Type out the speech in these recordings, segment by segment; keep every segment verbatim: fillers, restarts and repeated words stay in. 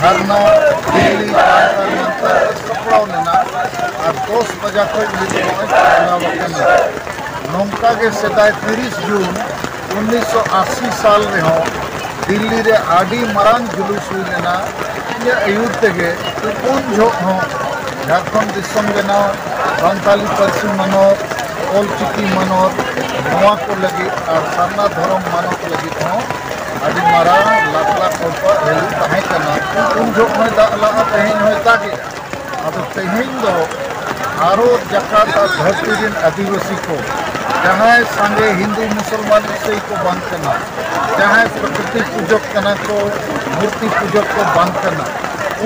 ᱫᱷᱟᱨᱱᱟ ᱫᱤᱞᱞᱤ ᱡᱟᱱᱛᱟᱨ ᱢᱟᱱᱛᱟᱨ ᱨᱮ ᱥᱟᱯᱲᱟᱣ ᱞᱮᱱᱟ ᱟᱨ ᱫᱚᱥ ᱵᱟᱡᱟ ᱠᱷᱚᱱ ᱱᱤᱛ ᱱᱚᱜᱼᱚᱭ ᱪᱟᱞᱟᱣ ᱟᱠᱟᱱᱟ᱾ ᱱᱚᱝᱠᱟ ᱜᱮ ᱥᱮᱫᱟᱭ ᱛᱤᱨᱤᱥ ᱡᱩᱱ ᱩᱱᱤᱥᱥᱚ ᱟᱥᱤ ᱥᱟᱞ ᱨᱮᱦᱚᱸ ᱫᱤᱞᱞᱤ ᱨᱮ ᱟᱹᱰᱤ ᱢᱟᱨᱟᱝ ᱡᱩᱞᱩᱥ ᱦᱩᱭ ᱞᱮᱱᱟ᱾ ᱤᱧᱟᱹᱜ ᱟᱹᱭᱩᱨ ᱛᱮᱜᱮ ᱩᱱ ᱡᱚᱦᱚᱜ ᱦᱚᱸ ᱡᱷᱟᱲᱠᱷᱚᱸᱰ ᱫᱤᱥᱚᱢ ᱵᱮᱱᱟᱣ, ᱥᱟᱱᱛᱟᱞᱤ ᱯᱟᱹᱨᱥᱤ ᱢᱟᱱᱚᱛ, ᱚᱞ ᱪᱤᱠᱤ ᱢᱟᱱᱚᱛ, ᱱᱚᱣᱟ ᱠᱚ ᱞᱟᱹᱜᱤᱫ ᱟᱨ ᱥᱟᱨᱱᱟ ᱫᱷᱚᱨᱚᱢ ᱢᱟᱱᱚᱛ ᱞᱟᱹᱜᱤᱫ ᱦᱚᱸ ᱟᱹᱰᱤ ᱢᱟᱨᱟᱝ ᱞᱟᱠᱷ ᱞᱟᱠᱷ ᱦᱚᱲ ᱠᱚᱣᱟᱜ ᱨᱮᱞᱤ ᱛᱟᱦᱮᱸ ᱠᱟᱱᱟ᱾ ᱩᱱ ᱡᱚᱦᱚᱜ ᱦᱚᱸᱭ ᱫᱟᱜ ᱞᱟᱜᱼᱟ, ᱛᱮᱦᱮᱧ ᱦᱚᱸᱭ ᱫᱟᱜᱮᱜᱼᱟ᱾ ᱟᱫᱚ ᱛᱮᱦᱮᱧ ᱫᱚ ᱵᱷᱟᱨᱚᱛ ᱡᱟᱠᱟᱛ ᱟᱨ ᱫᱷᱟᱹᱨᱛᱤ ᱨᱮᱱ ᱟᱹᱫᱤᱵᱟᱹᱥᱤ ᱠᱚ, ᱡᱟᱦᱟᱸᱭ ᱥᱟᱸᱜᱮ ᱦᱤᱱᱫᱩ ᱢᱩᱥᱚᱞᱢᱟᱱ ᱤᱥᱟᱹᱭ ᱠᱚ ᱵᱟᱝ ᱠᱟᱱᱟ, ᱡᱟᱦᱟᱸᱭ ᱯᱨᱚᱠᱨᱤᱛᱤ ᱯᱩᱡᱚᱠ ᱠᱟᱱᱟ ᱠᱚ, ᱢᱩᱨᱛᱤ ᱯᱩᱡᱚᱠ ᱠᱚ ᱵᱟᱝ ᱠᱟᱱᱟ,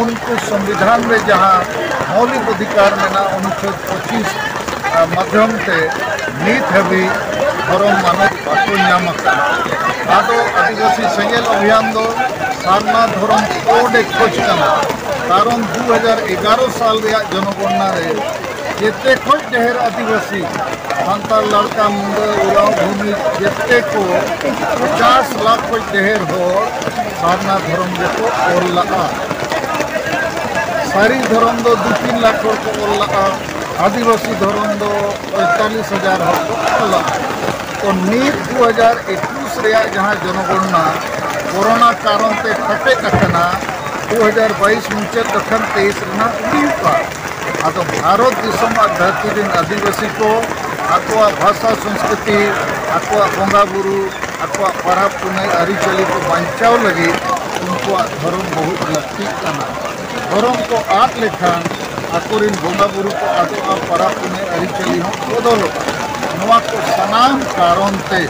ᱩᱱᱠᱩ ᱥᱚᱝᱵᱤᱫᱷᱟᱱ ᱨᱮ ᱡᱟᱦᱟᱸ ᱢᱳᱣᱞᱤᱠ ᱚᱫᱷᱤᱠᱟᱨ ᱢᱮᱱᱟᱜᱼᱟ, ᱚᱱᱩᱪᱷᱮᱫ ᱯᱚᱸᱪᱤᱥ ᱢᱟᱫᱽᱫᱷᱚᱢ ᱛᱮ ᱱᱤᱛ ᱦᱟᱹᱵᱤᱡ ᱫᱷᱚᱨᱚᱢ ᱢᱟᱱᱚᱛ ᱵᱟᱠᱚ ᱧᱟᱢ ᱟᱠᱟᱫᱟ᱾ ᱟᱫᱚ ᱟᱹᱫᱤᱵᱟᱹᱥᱤ ᱥᱮᱸᱜᱮᱞ ᱚᱵᱷᱤᱭᱟᱱ ᱫᱚ ᱥᱟᱨᱱᱟ ᱫᱷᱚᱨᱚᱢ ᱠᱳᱰ ᱮ ᱠᱷᱚᱡᱽ ᱠᱟᱱᱟ, ᱠᱟᱨᱚᱱ ᱫᱩ ᱦᱟᱡᱟᱨ ᱮᱜᱟᱨᱚ ᱥᱟᱞ ᱨᱮᱭᱟᱜ ᱡᱚᱱᱚᱜᱚᱱᱱᱟ ᱨᱮ ᱡᱮᱛᱮ ᱠᱷᱚᱡ ᱰᱷᱮᱨ ᱟᱹᱫᱤᱵᱟᱹᱥᱤ, ᱥᱟᱱᱛᱟᱲ, ᱞᱟᱲᱠᱟ, ᱢᱩᱱᱰᱟᱹ, ᱳᱨᱟᱸᱣ, ᱵᱷᱩᱢᱤᱡᱽ, ᱡᱮᱛᱮ ᱠᱚ ᱯᱚᱪᱟᱥ ᱞᱟᱠᱷ ᱠᱷᱚᱡ ᱰᱷᱮᱨ ᱦᱚᱲ ᱥᱟᱨᱱᱟ ᱫᱷᱚᱨᱚᱢ ᱨᱮᱠᱚ ᱚᱞ ᱞᱟᱜᱼᱟ᱾ ᱥᱟᱹᱨᱤ ᱫᱷᱚᱨᱚᱢ ᱫᱚ ᱫᱩ ᱛᱤᱱ ᱞᱟᱠᱷ ᱦᱚᱲ ᱠᱚ ᱚᱞ ᱞᱟᱜᱼᱟ, ᱟᱹᱫᱤᱵᱟᱹᱥᱤ ᱫᱷᱚᱨᱚᱢ ᱫᱚ ᱯᱚᱸᱭᱛᱟᱞᱤᱥ ᱦᱟᱡᱟᱨ ᱦᱚᱲ ᱠᱚ ᱚᱞ ᱞᱟᱜᱼᱟ᱾ ᱛᱚ ᱱᱤᱛ ᱫᱩ ᱦᱟᱡᱟᱨ ᱮᱠᱩᱥ ᱨᱮᱭᱟᱜ ᱡᱟᱦᱟᱸ ᱡᱚᱱᱚᱜᱚᱱᱱᱟ ᱠᱳᱨᱳᱱᱟ ᱠᱟᱨᱚᱱ ᱛᱮ ᱠᱷᱟᱴᱮᱡ ᱟᱠᱟᱱᱟ, ᱫᱩ ᱦᱟᱡᱟᱨ ᱵᱟᱭᱤᱥ ᱢᱩᱪᱟᱹᱫ ᱡᱚᱠᱷᱚᱱ ᱛᱮᱭᱤᱥ ᱨᱮᱱᱟᱜ ᱦᱩᱭᱩᱜᱼᱟ᱾ ᱟᱫᱚ ᱵᱷᱟᱨᱚᱛ ᱫᱤᱥᱚᱢ ᱟᱨ ᱫᱷᱟᱹᱨᱛᱤ ᱨᱮᱱ ᱟᱹᱫᱤᱵᱟᱹᱥᱤ ᱠᱚ ᱟᱠᱚᱣᱟᱜ ᱵᱷᱟᱥᱟ, ᱥᱚᱝᱥᱠᱨᱤᱛᱤ, ᱟᱠᱚᱣᱟᱜ ᱵᱚᱸᱜᱟ ᱵᱩᱨᱩ, ᱟᱠᱚᱣᱟᱜ ᱯᱟᱨᱟᱵᱽ ᱯᱩᱱᱟᱹᱭ ᱟᱹᱨᱤᱪᱟᱹᱞᱤ ᱠᱚ ᱵᱟᱧᱪᱟᱣ ᱞᱟᱹᱜᱤᱫ ᱩᱱᱠᱩᱣᱟᱜ ᱫᱷᱚᱨᱚᱢ ᱵᱚᱦᱩᱛ ᱞᱟᱹᱠᱛᱤᱜ ᱠᱟᱱᱟ᱾ ᱫᱷᱚᱨᱚᱢ ᱠᱚ ᱟᱫ ᱞᱮᱠᱷᱟᱱ ᱟᱠᱚᱨᱮᱱ ᱵᱚᱸᱜᱟ ᱵᱩᱨᱩ ᱠᱚ ᱟᱫᱚᱜᱼᱟ, ᱯᱟᱨᱟᱵᱽ ᱯᱩᱱᱟᱹᱭ ᱟᱹᱨᱤᱪᱟᱹᱞᱤ ᱦᱚᱸ ᱵᱚᱫᱚᱞᱚᱜᱼᱟ᱾ ᱱᱚᱣᱟ ᱠᱚ ᱥᱟᱱᱟᱢ ᱠᱟᱨᱚᱱ ᱛᱮ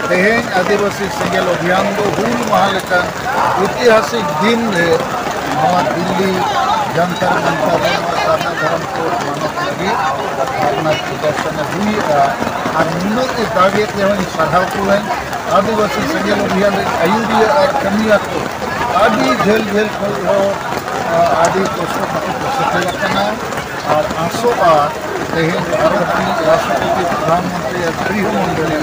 ᱛᱮᱦᱮᱧ ᱟᱹᱫᱤᱵᱟᱹᱥᱤ ᱥᱮᱸᱜᱮᱞ ᱚᱵᱷᱤᱭᱟᱱ ᱫᱚ ᱦᱩᱞ ᱢᱟᱦᱟ ᱞᱮᱠᱟᱱ ᱳᱭᱛᱤᱦᱟᱥᱤᱠ ᱫᱤᱱ ᱨᱮ ᱱᱚᱣᱟ ᱫᱤᱞᱞᱤ ᱡᱟᱱᱛᱟᱨ ᱢᱟᱱᱛᱟᱨ ᱨᱮ ᱱᱚᱣᱟ ᱥᱟᱨᱱᱟ ᱫᱷᱚᱨᱚᱢ ᱠᱳᱰ ᱢᱟᱱᱚᱛ ᱞᱟᱹᱜᱤᱫ ᱫᱷᱟᱨᱱᱟ ᱯᱨᱚᱫᱚᱨᱥᱚᱱ ᱮ ᱦᱩᱭᱮᱜᱼᱟ᱾ ᱟᱨ ᱱᱩᱱᱟᱹᱜ ᱮ ᱫᱟᱜᱮᱫ ᱨᱮᱦᱚᱸᱧ ᱥᱟᱨᱦᱟᱣ ᱠᱚᱣᱟᱧ᱾ ᱟᱹᱫᱤᱵᱟᱹᱥᱤ ᱥᱮᱸᱜᱮᱞ ᱚᱵᱷᱤᱭᱟᱱ ᱨᱮᱱ ᱟᱹᱭᱩᱨᱤᱭᱟᱹ ᱟᱨ ᱠᱟᱹᱢᱤᱭᱟᱹ ᱠᱚ ᱟᱹᱰᱤ ᱡᱷᱟᱹᱞ ᱡᱷᱟᱹᱞ ᱠᱷᱚᱱ ᱦᱚᱸ, ᱟ, ᱟᱹᱰᱤ ᱠᱚᱥᱴᱚ ᱠᱟᱛᱮ ᱠᱚ ᱥᱮᱴᱮᱨ ᱟᱠᱟᱱᱟ᱾ ᱟᱨ ᱟᱥᱚᱜᱼᱟ ᱛᱮᱦᱮᱧ ᱵᱷᱟᱨᱚᱛ ᱨᱤᱱᱤᱡ ᱨᱟᱥᱴᱨᱚᱯᱚᱛᱤ, ᱯᱨᱚᱫᱷᱟᱱ ᱢᱚᱱᱛᱨᱤ ᱟᱨ ᱜᱨᱤᱦᱚ ᱢᱚᱱᱛᱨᱤ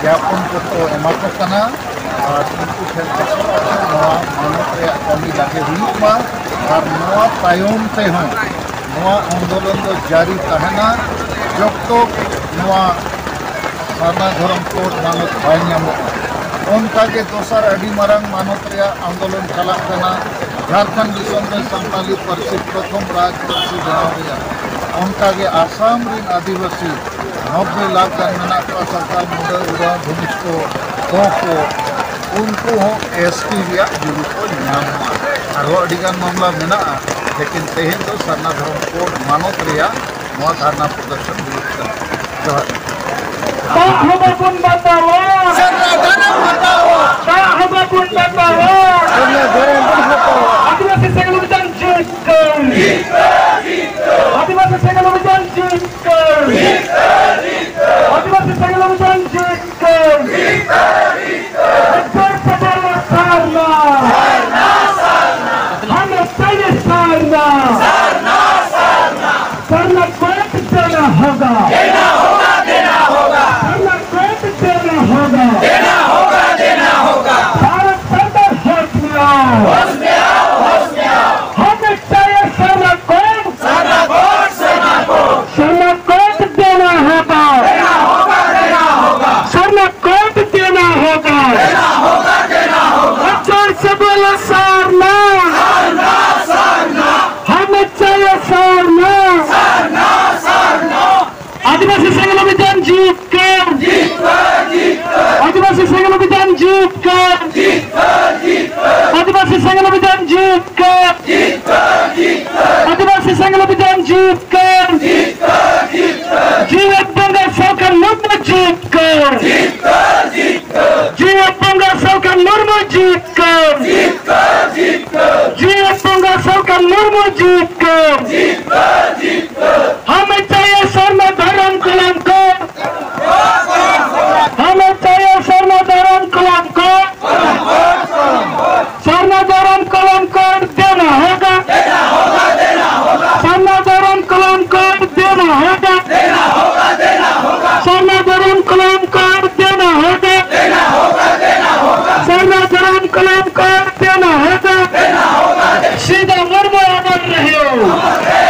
ᱡᱟᱯᱚᱱ ᱯᱚᱛᱨᱚ ᱮᱢᱟ ᱠᱚ ᱠᱟᱱᱟ᱾ ᱟᱨ ᱩᱱᱠᱩ ᱴᱷᱮᱱ ᱟᱥᱚᱜᱼᱟ ᱡᱮ ᱱᱚᱣᱟ ᱢᱟᱱᱚᱛ ᱨᱮᱭᱟᱜ ᱠᱟᱹᱢᱤ ᱜᱮ ᱦᱩᱭᱩᱜ ᱢᱟ ᱟᱨ ᱱᱚᱣᱟ ᱛᱟᱭᱚᱢ ᱛᱮᱦᱚᱸ ᱱᱚᱣᱟ ᱟᱱᱫᱳᱞᱚᱱ ᱫᱚ ᱡᱟᱹᱨᱤ ᱛᱟᱦᱮᱱᱟ, ᱡᱚᱵ ᱛᱚᱠ ᱱᱚᱣᱟ ᱥᱟᱨᱱᱟ ᱫᱷᱚᱨᱚᱢ ᱠᱳᱰ ᱢᱟᱱᱚᱛ ᱵᱟᱭ ᱧᱟᱢᱚᱜᱼᱟ᱾ ᱚᱱᱠᱟ ᱜᱮ ᱫᱚᱥᱟᱨ ᱟᱹᱰᱤ ᱢᱟᱨᱟᱝ ᱢᱟᱱᱚᱛ ᱨᱮᱭᱟᱜ ᱟᱱᱫᱳᱞᱚᱱ ᱪᱟᱞᱟᱜ ᱠᱟᱱᱟ, ᱡᱷᱟᱲᱠᱷᱚᱸᱰ ᱫᱤᱥᱚᱢ ᱨᱮ ᱥᱟᱱᱛᱟᱞᱤ ᱯᱟᱹᱨᱥᱤ ᱯᱨᱚᱛᱷᱚᱢ ᱨᱟᱡᱽ ᱯᱟᱹᱨᱥᱤ ᱵᱮᱱᱟᱣ ᱨᱮᱭᱟᱜ᱾ ᱚᱱᱠᱟ ᱜᱮ ᱟᱥᱟᱢ ᱨᱤᱱ ᱟᱹᱫᱤᱵᱟᱹᱥᱤ ᱱᱚᱵᱵᱳᱭ ᱞᱟᱠᱷ ᱜᱟᱱ ᱢᱮᱱᱟᱜ ᱠᱚᱣᱟ, ᱥᱟᱱᱛᱟᱲ, ᱢᱩᱰᱟᱹ, ᱩᱨᱟᱣ, ᱵᱷᱩᱢᱤᱡᱽ ᱠᱚ, ᱠᱚ, ᱩᱱᱠᱩ ᱦᱚᱸ ᱮᱥ ᱴᱤ ᱨᱮᱭᱟᱜ ᱡᱩᱞᱩ ᱠᱚ ᱧᱟᱢ ᱢᱟ᱾ ᱟᱨᱦᱚᱸ ᱟᱹᱰᱤ ᱜᱟᱱ ᱢᱟᱢᱞᱟ ᱢᱮᱱᱟᱜᱼᱟ, ᱞᱮᱠᱤᱱ ᱛᱮᱦᱮᱧ ᱫᱚ ᱥᱟᱨᱱᱟ ᱫᱷᱚᱨᱚᱢ ᱠᱳᱰ ᱢᱟᱱᱚᱛ ᱨᱮᱭᱟᱜ ᱱᱚᱣᱟ ᱫᱷᱟᱨᱱᱟ ᱯᱨᱚᱫᱚᱨᱥᱚᱱ ᱦᱩᱭᱩᱜ ᱠᱟᱱᱟ᱾ ᱡᱚᱦᱟᱨ᱾ ᱫᱟᱜ ᱦᱚᱸ ᱵᱟᱵᱚᱱ ᱵᱟᱛᱟᱣᱟ᱾ ᱥᱟᱨᱱᱟ ᱫᱷᱚᱨᱚᱢ ᱵᱟᱛᱟᱣᱟ᱾ ᱫᱟᱜ ᱦᱚᱸ ᱵᱟᱵᱚᱱ ᱵᱟᱛᱟᱣᱟ᱾ ᱥᱟᱨᱱᱟ ᱫᱷᱚᱨᱚᱢ ᱵᱚᱱ ᱵᱟᱛᱟᱣᱟ᱾ ᱟᱹᱫᱤᱵᱟᱹᱥᱤ ᱥᱮᱸᱜᱮᱞ ᱚᱵᱷᱤᱡᱟᱱ ᱡᱤᱛᱠᱟᱹᱨ᱾ ᱟᱹᱫᱤᱵᱟᱹᱥᱤ ᱥᱮᱸᱜᱮᱞ ᱚᱵᱷᱤᱡᱟᱱ ᱡᱤᱛᱠᱟᱹᱨ᱾ ᱟᱹᱫᱤᱵᱟᱹᱥᱤ ᱥᱮᱸᱜᱮᱞ ᱚᱵᱷᱤᱡᱟᱱ ᱡᱤᱛᱠᱟᱹᱨ᱾ ᱮᱠᱫᱚᱢ ᱥᱮᱴᱮᱨ ᱥᱟᱨᱱᱟ᱾ ᱦᱟᱢᱮ ᱪᱟᱦᱤᱭᱮ ᱥᱟᱨᱱᱟ। सरना कोड देना होगा। देना होगा, देना होगा। सरना कोड देना होगा। देना होगा, देना होगा। भारत सरकार होश में आओ। होश में आओ, होश में आओ। हमें चाहिए Sarna code. Sarna code, Sarna code. Sarna code देना होगा। देना होगा, देना होगा। सरना कोड देना होगा। देना होगा, देना होगा। जोर से बोलो सरना। सरना, सरना। हमें चाहिए सरना। सरना, सरना। आदिवासी संगठन जीत कर। जीत कर, जीत कर। आदिवासी संगठन जीत कर। जीत कर, जीत कर। आदिवासी संगठन जीत कर। जीत कर, जीत कर। आदिवासी संगठन जीत कर। जीत कर, जीत कर। जीवित बंगा सरकार मुर्मू जीत कर। जीत कर, जीत कर। जीवित बंगा सरकार मुर्मू जीत कर। जीत कर, जीत कर। जीवित बंगा सरकार मुर्मू जीत कर। जीत कर, जीत कर। हमें चाहिए सरना धर्म कलम कोड। हमें चाहिए सरना धर्म कलम कोड। सरना धर्म कलम कोड देना होगा। सरना धर्म कलम कोड देना होगा। सरना धर्म कलम कोड देना होगा। सरना धर्म कलम कोड देना होगा। अमर बा, अमर रहे हो।